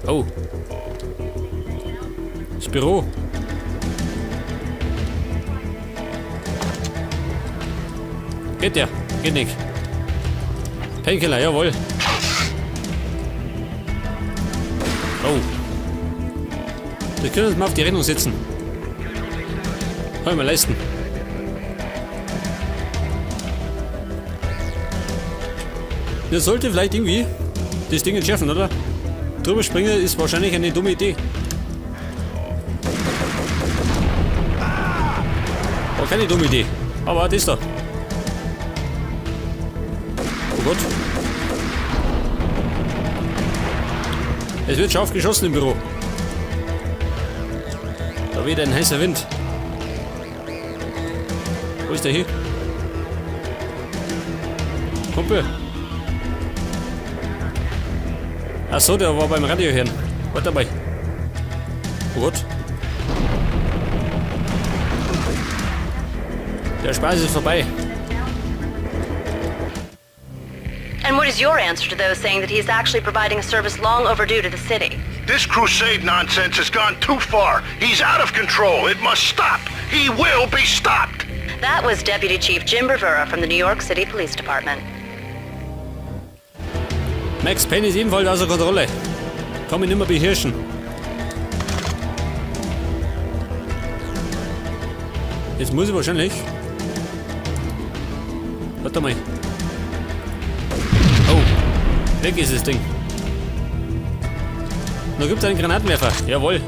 Oh. Das Büro. Geht der? Geht nicht. Painkiller, jawohl. Oh. Das können wir uns mal auf die Rechnung setzen. Kann ich mir leisten. Das sollte vielleicht irgendwie das Ding entschärfen, oder? Drüber springen ist wahrscheinlich eine dumme Idee. War keine dumme Idee. Aber das da. Oh Gott. Es wird scharf geschossen im Büro. Da weht ein heißer Wind. Wo ist der hier? Kumpel. Ach so, der war beim Radio hören. Warte mal. Oh Gott. Der Spaß ist vorbei. And what is your answer to those saying that he is actually providing a service long overdue to the city? This crusade nonsense has gone too far. He's out of control. It must stop. He will be stopped. That was Deputy Chief Jim Bravura from the New York City Police Department. Max Payne ist ebenfalls außer Kontrolle. Kann mich nicht mehr beherrschen. Jetzt muss ich wahrscheinlich... Warte mal. Oh. Weg ist das Ding. Da gibt's einen Granatenwerfer. Jawohl.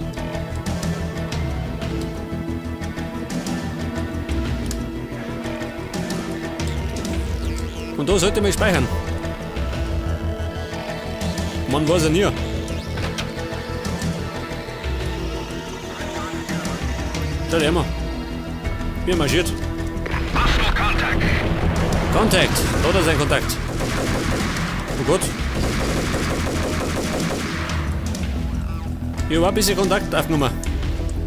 Und da sollte man speichern. Man weiß ja nie. Da immer. Wir marschiert. Contact. Kontakt. Da ist ein Kontakt. Oh Gott. Ich habe ein bisschen Kontakt aufgenommen.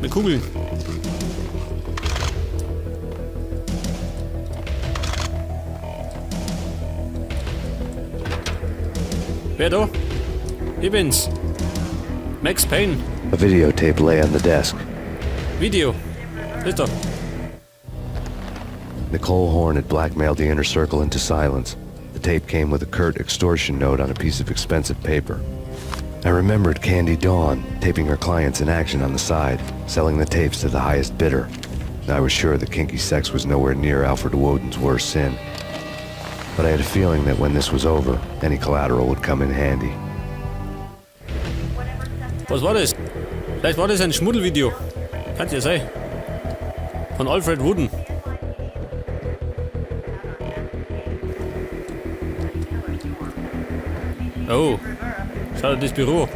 Mit Kugeln. Wer da? Ich bin's. Max Payne. A videotape lay on the desk. Video. Ist da. Nicole Horn had blackmailed the Inner Circle into silence. The tape came with a curt extortion note on a piece of expensive paper. I remembered Candy Dawn, taping her clients in action on the side, selling the tapes to the highest bidder. I was sure that kinky sex was nowhere near Alfred Woden's worst sin. But I had a feeling that when this was over, any collateral would come in handy. Was war das? Vielleicht war das ein Schmuddelvideo. Kann ja sein. Von Alfred Woden. Oh. Schau dir das Büro.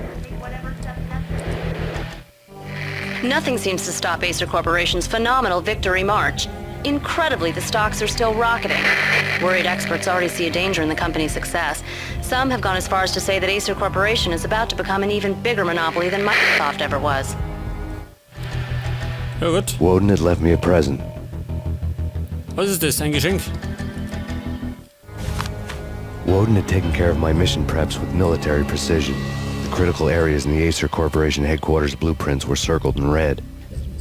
Nothing seems to stop Acer Corporation's phenomenal victory march. Incredibly, the stocks are still rocketing. Worried experts already see a danger in the company's success. Some have gone as far as to say that Acer Corporation is about to become an even bigger monopoly than Microsoft ever was. Ja gut. Woden had left me a present. Was ist das? Ein Geschenk? Woden had taken care of my mission preps with military precision. The critical areas in the Acer Corporation headquarters blueprints were circled in red.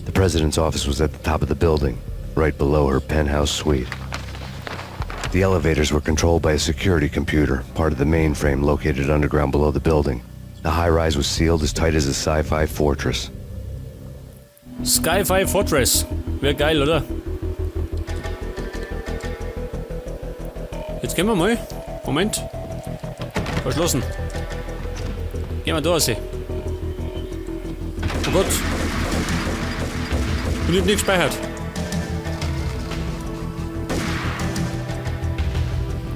The president's office was at the top of the building, right below her penthouse suite. The elevators were controlled by a security computer, part of the mainframe located underground below the building. The high-rise was sealed as tight as a sci-fi fortress. Sci-Fi Fortress. Wär geil, oder? Jetzt gehen wir mal. Moment. Verschlossen. Gehen wir da raus. Oh Gott. Und ich hab nicht gespeichert.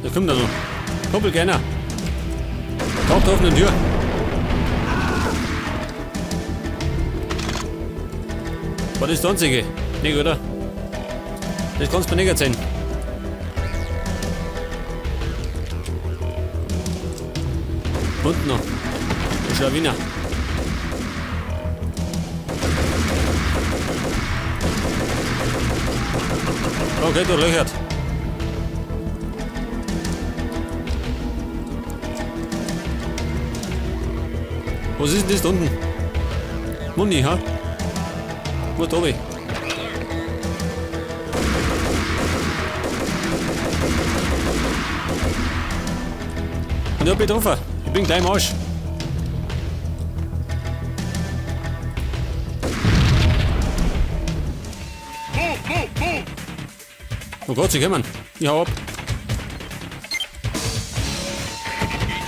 Da kommt er noch. Kumpel, keiner. Taucht auf eine Tür. War das der einzige? Nicht, oder? Das kannst du mir nicht erzählen. Unten noch. Der Schlawiner. Okay, du löchert. Was ist denn das da unten? Muni, ha? Wo da oben? Und ich hab mich getroffen. Ich bin gleich im Arsch. Oh Gott, sie kommen. Ich hau ab.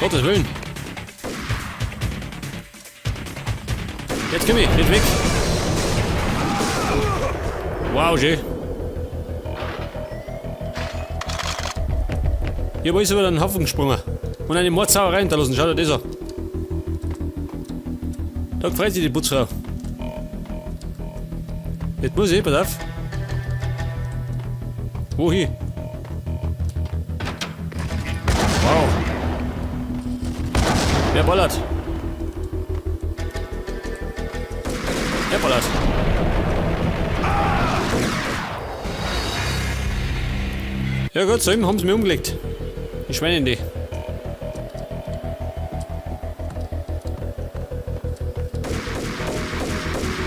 Gottes Willen. Jetzt komm ich, nicht weg. Wow, schön. Ich hab alles über den Haufen gesprungen. Und eine Mordsauerei hinterlassen, schau dir das an. Da freut sich die Putzfrau. Jetzt muss ich, pass auf. Wohin? Wow. Wer ballert? Wer ballert? Ja gut, so eben haben sie mich umgelegt. Die Schweine, die.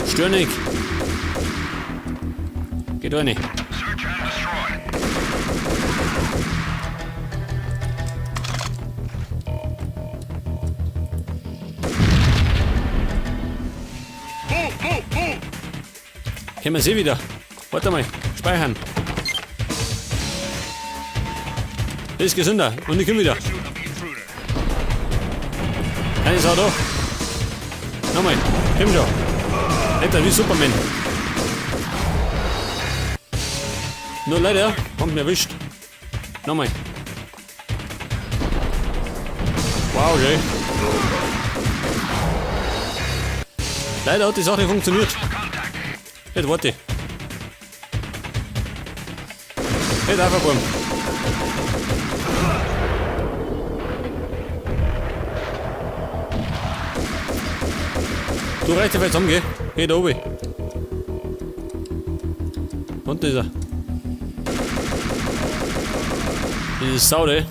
Störnig. Geht auch nicht. Kennen wir sie wieder. Warte mal, speichern. Das ist gesünder. Und ich komme wieder. Keine Sau da. Nochmal. Komm schon. Alter, wie Superman. Nur leider haben mich erwischt. Nochmal. Wow, schön. Leider hat die Sache funktioniert. Jetzt warte. Jetzt einfach bumm. Du reißt dich zusammen, gell? Geh da oben. Unten ist er. Diese Sau, ey.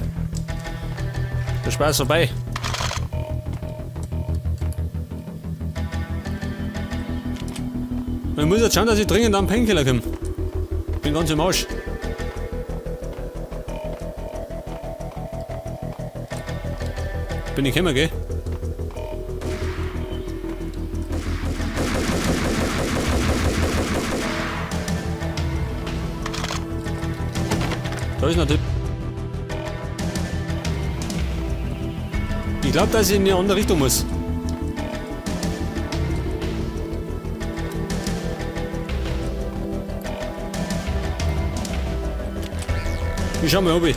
Der Spaß vorbei. Man muss jetzt schauen, dass ich dringend am Painkiller komme. Bin ganz im Arsch. Bin ich gekommen, gell? Da ist noch Typ. Ich glaub, dass ich in eine andere Richtung muss. Ich schau mal, ob ich.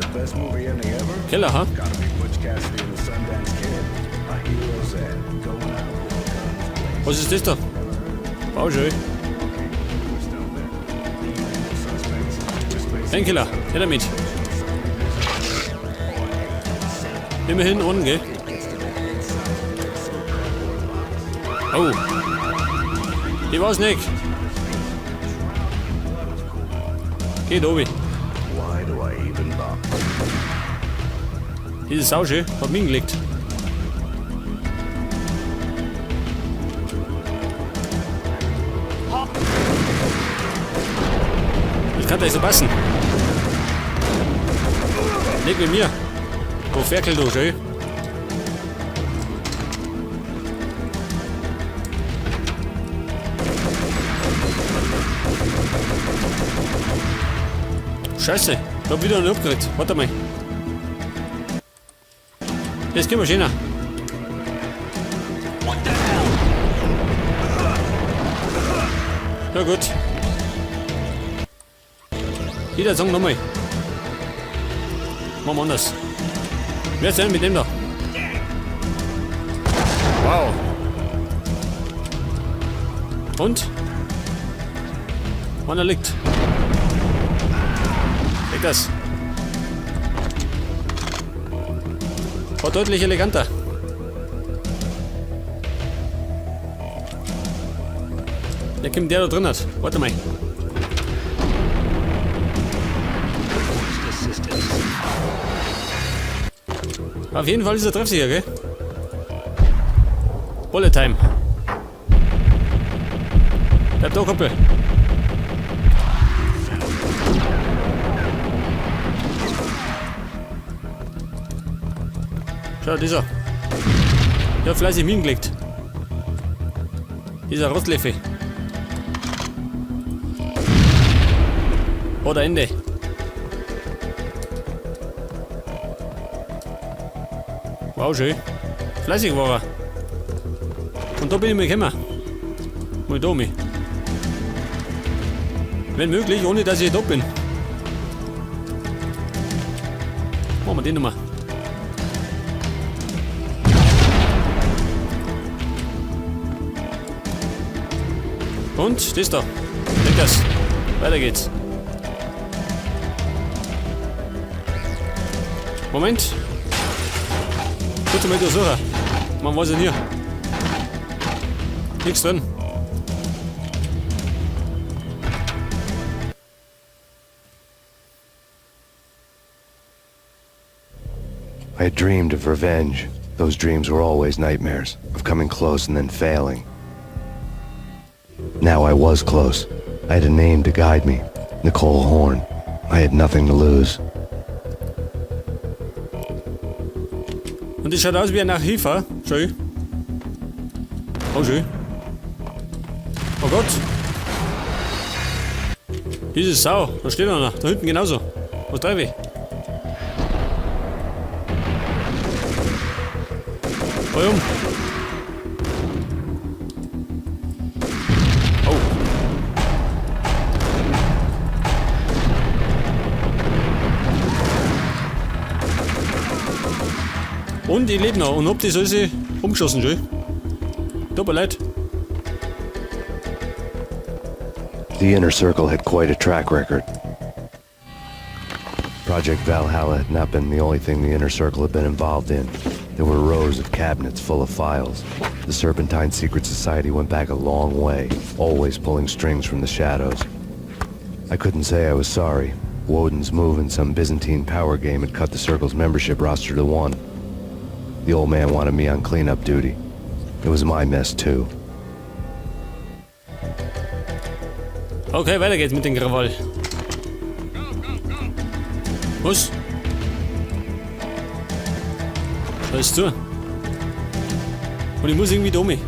The best movie ending ever? Keller, ha? Gotta be Butch Cassidy and the Sundance Kid. A hero's end, going out with guns blazing. Was ist das da? Bauschön. Painkiller, her damit. Immerhin unten, gell? Oh. Ich weiß nicht. Geht oben. Why do I even bother? Diese Sau schön, hat mich hingelegt. Das kann doch nicht so passen. Nicht mit mir. Wo Ferkel du, schön. Scheiße, ich hab wieder einen Upgrade. Warte mal. Jetzt gehen wir schöner. Ja gut. Jeder Song nochmal. Machen wir anders. Wer ist denn mit dem da? Wow. Und? Wann er liegt. Weg das. War deutlich eleganter. Der kommt der da drin hat. Warte mal. Auf jeden Fall ist er treffsicher, gell? Bullet Time. Bleib da, Kumpel. Schau, dieser. Der hat fleißig Minen gelegt. Dieser Rottleffe. Oder Ende. Wow, schön. Fleißig war er. Und da bin ich mal gekommen. Mal da mich. Wenn möglich, ohne dass ich da bin. Machen wir den nochmal. Und das da. Leckers. Weiter geht's. Moment. Kurz mal durchsuchen. Man weiß ja nie. Nichts drin. I had dreamed of revenge. Those dreams were always nightmares, of coming close and then failing. Now I was close. I had a name to guide me Nicole Horn. I had nothing to lose. Und das schaut aus wie ein Archiv, ha? Schön. Oh, schön. Oh Gott. Diese Sau, da steht einer. Da hinten genauso. Was treibe ich? Fahr um. Oh. Und ich lebe noch und hab das alles umgeschossen, schön. Tut mir leid. The Inner Circle had quite a track record. Project Valhalla had not been the only thing the Inner Circle had been involved in. There were rows of cabinets full of files. The Serpentine Secret Society went back a long way, always pulling strings from the shadows. I couldn't say I was sorry. Woden's move in some Byzantine power game had cut the Circle's membership roster to one. The old man wanted me on cleanup duty. It was my mess too. Okay, weiter geht's mit dem Krawall. Was? Da ist zu. Und ich muss irgendwie da mit.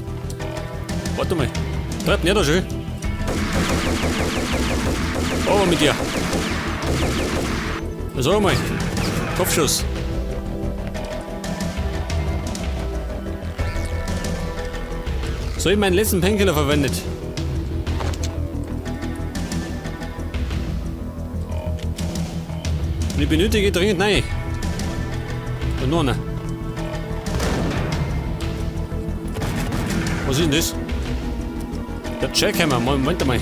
Warte mal. Treib nicht da schön. Aber mit dir. Sag mal. Kopfschuss. So, ich meinen letzten Painkiller verwendet. Und ich benötige dringend nein. Und noch einer. Was ist denn das? Der Jackhammer, Moment mal.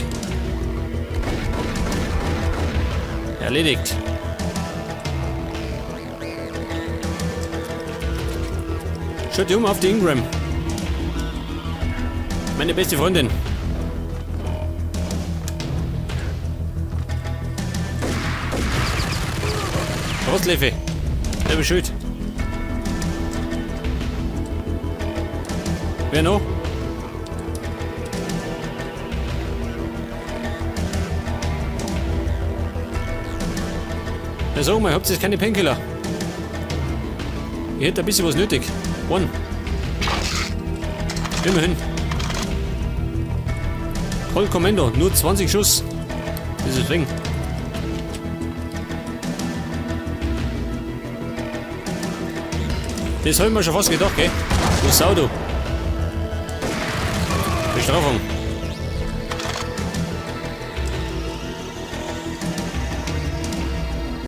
Erledigt. Schaut um auf die Ingram. Meine beste Freundin. Rostleffe. Selbe schuld. Wer noch? Ja, sag mal, habt ihr keine Painkiller? Ich hätte ein bisschen was nötig. One. Immerhin. Colt Commando, nur 20 Schuss. Das ist Ding. Das hab ich mir schon fast gedacht, gell? Du Sau, du. Bestrafung.